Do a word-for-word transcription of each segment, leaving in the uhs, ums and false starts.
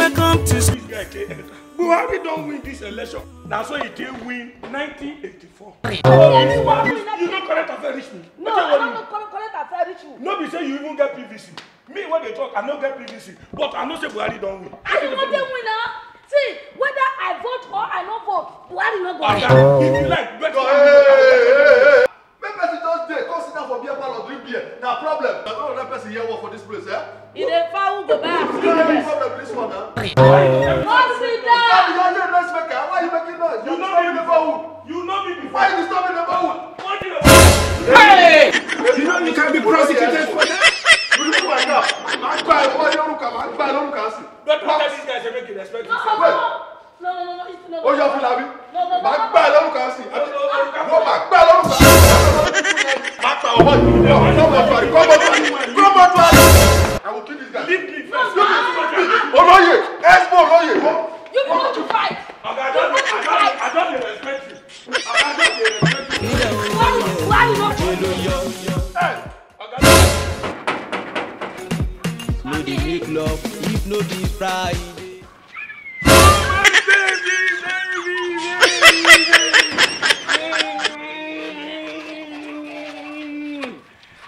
Welcome to Buhari don win this election. Na so he take win nineteen eighty-four. You know current affair reach me. No, I don't know current, current affair reach me. No be say you even get P V C. Me wey dey talk, I no get P V C, but I know say Buhari don win. I no dey win na. See, whether I vote or I no vote, Buhari no go win. If you like, bet. Make person just dey come sit down for beer parlor drink beer. Na problem. I don't know that person hear work for this place, eh? E dey foul go buy am. Which kind of problem be this one now? Go sit down. Why you making noise? You know me before. You know me before. Why you disturbing the neighborhood? What do you Hey! You know you can be prosecuted for that. You remove my car. My car, why you look at my car? Don't tell these guys to make you respect yourself. No, no, no, no, no, no, no. Oh, you have Filabi? No, no, no. My car, don't look at see. No, my car, don't look at see. My car, what? No, come on, come on, come on. I will kill this guy. Leave me first. Olóyè, Expo Olóyè. You go to fight. Oga, I don't, I don't, I don't dey respect you. Oga, I don't dey respect you. Why, why you not? Hey, Oga. No dey make love if no be Friday.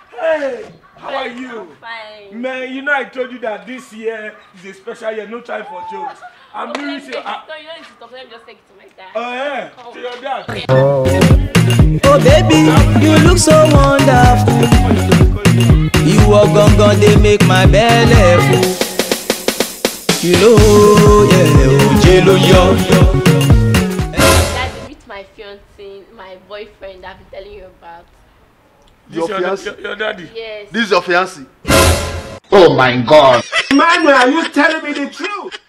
Hey, how are you? I'm fine. Man, you know I told you that this year is a special year, no time for jokes. I'm Don't really let me serious. Take it. No, you don't need to talk. Let me just take it to my dad. Oh, yeah? To your dad. Oh baby, you look so wonderful. You are gone, gone, they make my belly full. You know, yeah, J Lo, yo. Daddy, meet my fiancé, my boyfriend I've been telling you about. Your fiancé? Your, your daddy? Yes. This is your fiancé? Oh my God. Emmanuel, are you telling me the truth?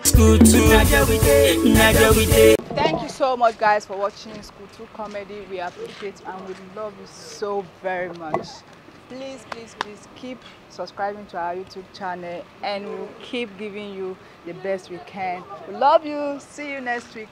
School two. Thank you so much, guys, for watching School two Comedy. We appreciate and we love you so very much. Please, please, please keep subscribing to our YouTube channel, and we'll keep giving you the best we can. We love you. See you next week.